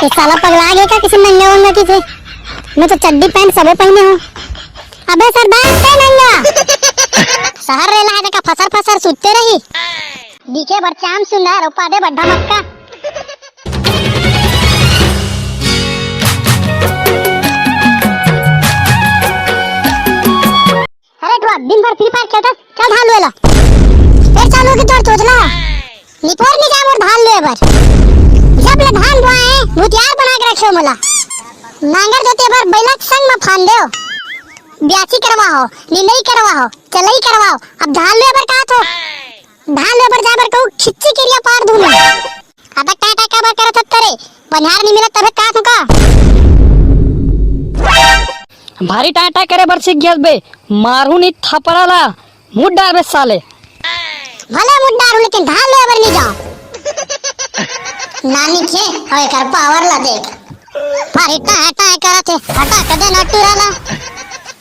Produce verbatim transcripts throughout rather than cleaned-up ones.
ये साला पगला गया का, किसी नंगा वंगा किसे? मैं तो चड्डी पैंट सबो पहने हूँ। अबे सरदार, ते नंगा। शहर रेला हे का, फसर फसर सुतते रही। दिखे बर चाम सुंदर, उपादे बढ़ा मक्का। अरे ठुआ, दिन भर Free Fire खेलता, चल धान लुए ला। फिर चालू की तोर चोचला। निपोर नहीं जाए मोर धान लुए बर। जब ले धान बोआए, भूतियार बना के रखे हो मोला। नांगर जोते बर बैला के संग में फान देव। ब्यासी करवा हो, निंदई करवा हो, चलई करवाओ। अब धान लुए बर का थो? धान लुए बर जाए बर कहूँ, खिच्ची केरिया पार दूँ मैं। अबे टाटा काबर करत हस तरे? बनिहार नहीं मिलत तभे का थो का? भारी टाटा करे बर सीख गेल बे, मारू नहीं थपड़ा ला, मुड़ डारबे साले। भले मुड़ डारू, लेकिन धान लुए बर नहीं जाओ। नानी खे, अउ एकर power ला देख। भारी टाटा करत हे, हटा के दे ना टूरा ला।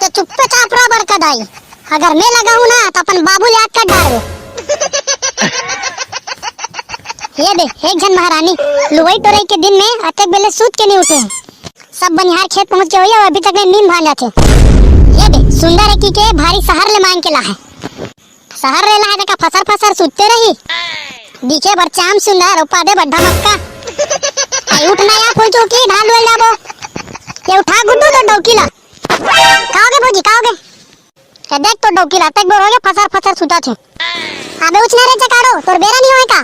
ते चुप्पे चाप रह बड़का दाई। अगर मैं लगाऊं ना, तो अपन बाबू याद कर डारबे। ये दे, एक झन महारानी, लुवई टोरई के दिन में अतेक बेले सूत के नहीं उठे। सब बनिहार खेत पहुंच के होई, अउ अभी तक ले नींद भांज जाथे। ये दे, सुंदर है की के भारी शहर ले मांग के ला है। शहर रेला हे का, फसर फसर सुतते रही। दिखे बर चाम सुंदर, उपादे बढ़ा मक्का। आई उठ ना या फुलचुकी, धान लुए जाबो। ये उठा गुड्डू तो डौकी ला। का होगे भौजी, का होगे? ये देख तो डौकी ला, अतेक बोर होगे, फसर फसर सुता थे। अबे उठ ना रे जकाड़ो, तोर बेरा नहीं होए का?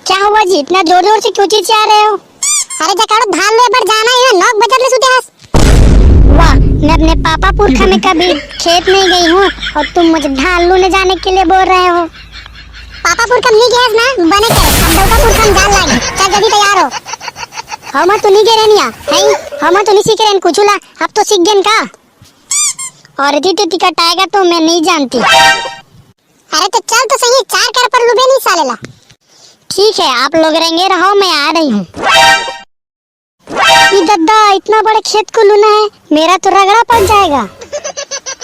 क्या हुआ जी, इतना जोर जोर से क्यों चिल्ला रहे हो? अरे जकाड़ो, धान लुए बर जाना है, नौ बजे ले सुते हस। वाह, मैं अपने पापा पुरखा में कभी खेत नहीं गई हूँ और तुम मुझे धान लूने जाने के लिए बोल रहे हो। पापा पुरखा में नहीं गए हस ना, बने के, अब डौका पुरखा में जान लागे। चल जल्दी तैयार हो। हम तो नहीं गए रहनिया, हैं? हम तो नहीं सीखे रहन कुछ ला, अब तो सीख गए का? और जी तो टिकट आएगा तो मैं नहीं जानती। अरे तो चल तो सही, चार कर पर लुबे नहीं साले ला। ठीक है, आप लोग रेंगे रहो, मैं आ रही हूँ। ई दद्दा, इतना बड़ा खेत को लूना है, मेरा तो रगड़ा पक जाएगा।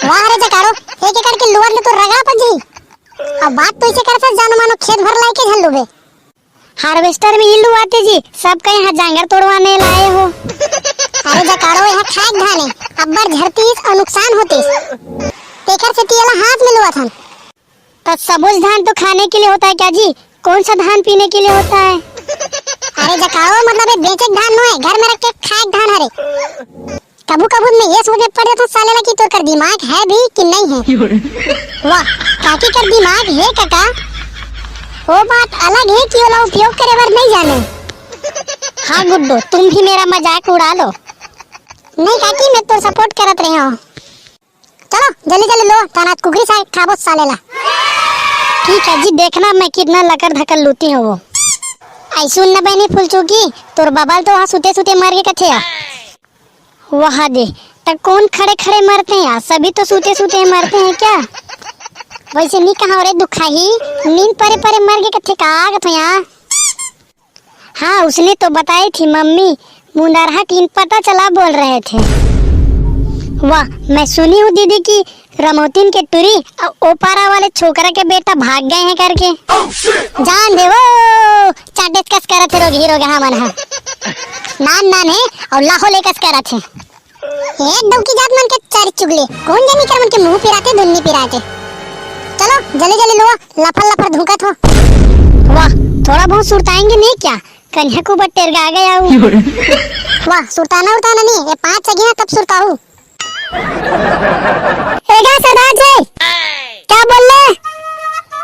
वाह रे जकाड़ो, एक एकड़ के लुअत ले तो रगड़ा पक जाई। अब बात तो इसे करत हस जानो मानो खेत भर लाए के झन लुबे। Harvester में ही लुआते जी, सबका यहाँ जांगर तोड़वाने लाए हो। अरे जकाड़ो, यहाँ खाए के धान है, अब्बड़ झरतीस और नुकसान होतीस। तेकर से तियला हाथ में लुआत हन। तो सबुज धान तो खाने के लिए होता है क्या जी? कौन सा धान पीने के लिए होता है? अरे जकाड़ो, मतलब ये बेचे के धान नो है, घर में रख के खाए के धान हरे। कभू कभू मैं ये सोचे पड़ जाता साले ला कि तोर कर दिमाग है भी कि नहीं है। वाह, काकी कर दिमाग है काका। वो बात अलग है कि ओला उपयोग करे बर नहीं जाने। हाँ गुड्डू, तुम भी मेरा मजाक उड़ा लो। नहीं काकी, मैं तो support करत रहे हूँ। चलो जल्दी जल्दी लो, ताना कुकरी साग खाबो साले ला। ठीक है जी, देखना मैं कितना लकर धकर लूती हूँ वो। ऐसुन न बहनी फुलचुकी, तोर बबल तो वहाँ सुते सुते मर के कथे। वाह दे, त कौन खड़े खड़े मरते हैं यार? सभी तो सूते सूते मरते हैं क्या? वैसे नहीं कहा रे दुखाही, नींद परे परे मर गए कथे का आगत हो यहाँ। हाँ, उसने तो बताई थी मम्मी, मुंडरहा टीन पता चला बोल रहे थे। वाह, मैं सुनी हूँ दीदी की रमौतिन के टुरी अउ ओपारा वाले छोकरा के बेटा भाग गए हैं करके। जान दे वो, चाटेस कस करत हे रोगही रोगहा मन ह। नान नान हे अउ लाहो ले कस करत हे। एक डौकी जात मन के चारी चुगले, कौन जानी कर मन के मुंह पिराते, धुन्नी पिराते। चलो जल्दी जल्दी लो, लफर लफर धुकत हो। वाह, थोड़ा बहुत सुरताएंगे नहीं क्या? कन्या को बट टेरगा गया हूँ। वाह, सुरताना उरताना नहीं, ये पाँच सगी ना तब सुरताऊ। एगा सरदार जी, क्या बोल ले?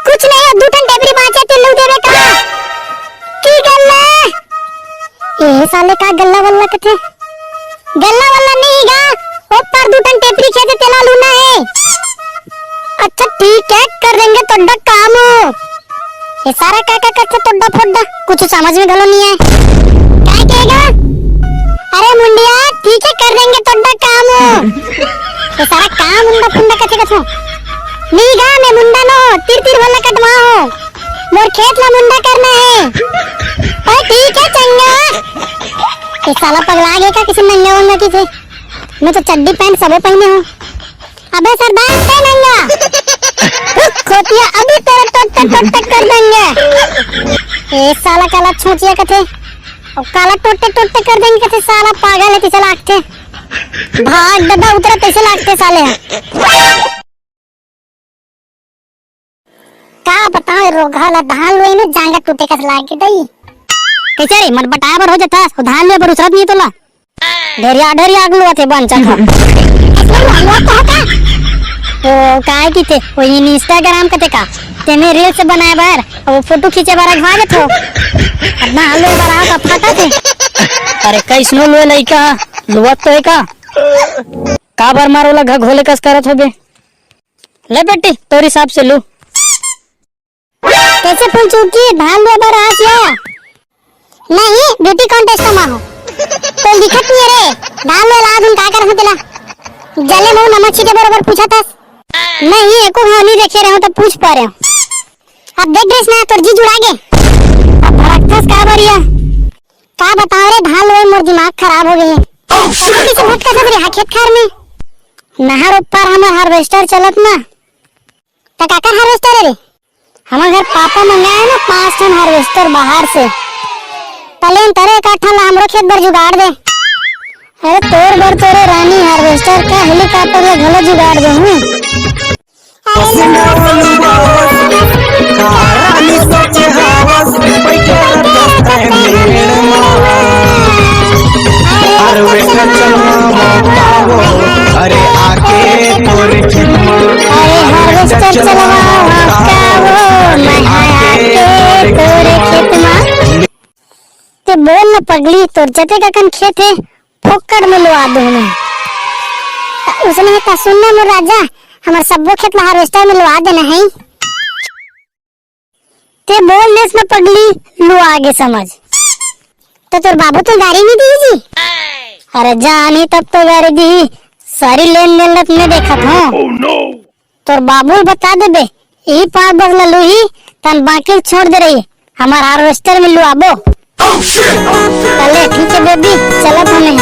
कुछ नहीं, दू ठन टेपरी बाँचे, तेलू देवे का। की गल्ला? ए साले का गल्ला वल्ला कथे? गल्ला वल्ला नहीं गा, ओ पर दू ठन टेपरी खेते तेला लूना है। अच्छा ठीक है, कर देंगे तोड्डा काम। ये सारा का का करथे तोड्डा फोड्डा, कुछ समझ में घलो नहीं आए। काय कहेगा? अरे मुंडिया, ठीक है कर देंगे तोड्डा काम। ये सारा काम मुंडा फुंडा कथे कथे। नहीं गा, मैं मुंडा नो, तिर तिर भला कटवा हो। मोर खेत ला मुंडा करना है। अरे ठीक है चंगा। ये साला पगला गया क्या किसी नंगा वंगा किसे? मैं तो चड्डी पैंट सबो पहने हूँ। अबे सरदार, ते नंगा। रुक, खोतिया, अभी तेरा टोट टोट टोट टोट कर देंगे। ए साला काला छूचिया कथे। अउ काला टोटे टोटे कर देंगे कथे साला पागल हे तइसे लागथे। भाग ददा उतरा तइसे लागथे साले ह। का बताओ रोगहा ला धान लुए में जांगा टूटे कस लागे दई। कइसे रे मन बटाए बर हो जथस, धान लुए बर उसरत नइ हे तोला। ढेरिया ढेरिया आग लुआ थे बन चखा। असली लुआ तो का? तो काय की थे, वो Instagram कथे का, तेमे reels बनाए बर, अउ वो फोटो खींचे बर अगवा जथो। अपना आलू बर आओ का फाटा थे। अरे कइसनो लुए लइका, लुआ तो हे का? काबर मारो ला घा घोले कस करत होबे? ले बेटी, तोर हिसाब से लू। कइसे फूल चूकी धान लुए बर आस या? नहीं, beauty contest म हो। तो दिखत नइ हे रे, धान लुए ला धुन का कर हो तेला? जले मुंह नमक छीटे बरोबर पूछत हस। नहीं, एको घाव नइ देखे रहे हो तो पूछ पा रहे हो। अब देख ड्रेस ना, तोर जी जुड़ा गे। अब भड़कथस काबर या? का बताओ रे, धान लुए मोर दिमाग खराब हो गे हे। अइसे कइसे भटकत हस रे हा खेत खार में? नहर ऊपर हमर harvester चलत ना। त काकर harvester हे रे? हमर घर पापा मंगाए ना पांच ठन harvester बाहर से। तलेन तरे एक आठ ठन ला हमरो खेत बर जुगाड़ दे। अरे तोर बर तोरे रानी harvester का helicopter ला घलो जुगाड़ दे हूँ। अरे harvester चलवाओ आपका वो, मैं आके तोरे खेत मा। ते बोल न पगली, तोर जतेक अकन खेत हे, फोकट में लुआ दूं मैं। त उसने हे त सुन ना मोर राजा, हमर सब्बो खेत ला harvester में लुआ देना हे। ते बोल देस न पगली, लुआ गे समझ। त तोर बाबू तो गारी नइ दिही जी? अरे जान ही तब तो गारी दिही, सारी लेन देन ला त मैं देखत हूँ। तोर बाबू ल बता देबे, इही पांच बस ला लुही, तन बाकी ल छोड़ दे रही, हमर harvester में लुआबो। चले, ठीक हे baby, चलत हूँ मैं।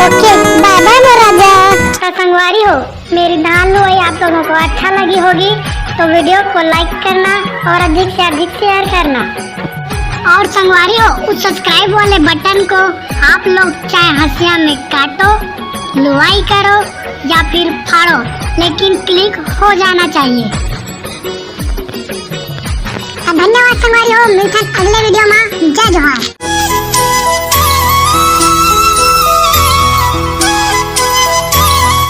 OK, bye bye मोर राजा। तो संगवारी हो, मेरी धान लुआई आप लोगों को अच्छा लगी होगी, तो video को like करना और अधिक से अधिक share करना। और संगवारी हो, उस subscribe वाले button को आप लोग चाहे हंसिया में काटो, लुआई करो या फिर फाड़ो, लेकिन click हो जाना चाहिए। धन्यवाद संगवारी हो, मिलथन अगले video में। जय जोहार।